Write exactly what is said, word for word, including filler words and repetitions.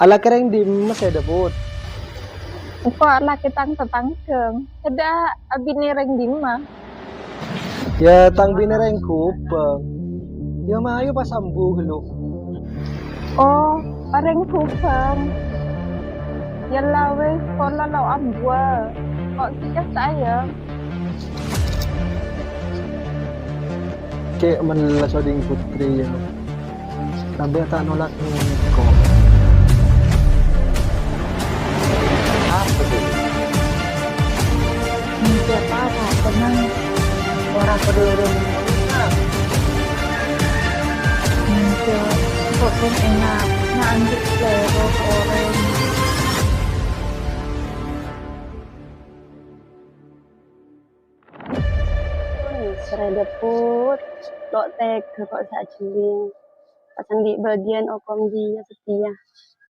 Alakè rèng dimma sè dâ', Put? Engko' alakè tang tatangghâng. Sèdhâ abinè rèng dimma? Yâ, tang binè rèng Gubeng. Yâ, mayu pas ambu ghâllu. Oh, orèng Gubeng. Yâ la wis, pola lo' ambuwâ. Ko' kèya sayang. Cè' mella sodhing putri, yâ. Tambâ ta' nolak engko'. Apa tuh? Enggak apa-apa, tenang. Ora perlu. Enggak, kok pun enak. Nah, anjir, selera orang. Srè dâ' Put, lo' tega ko' sajhelling. Pas andi' bâgiyân okom dhiyâ satèya.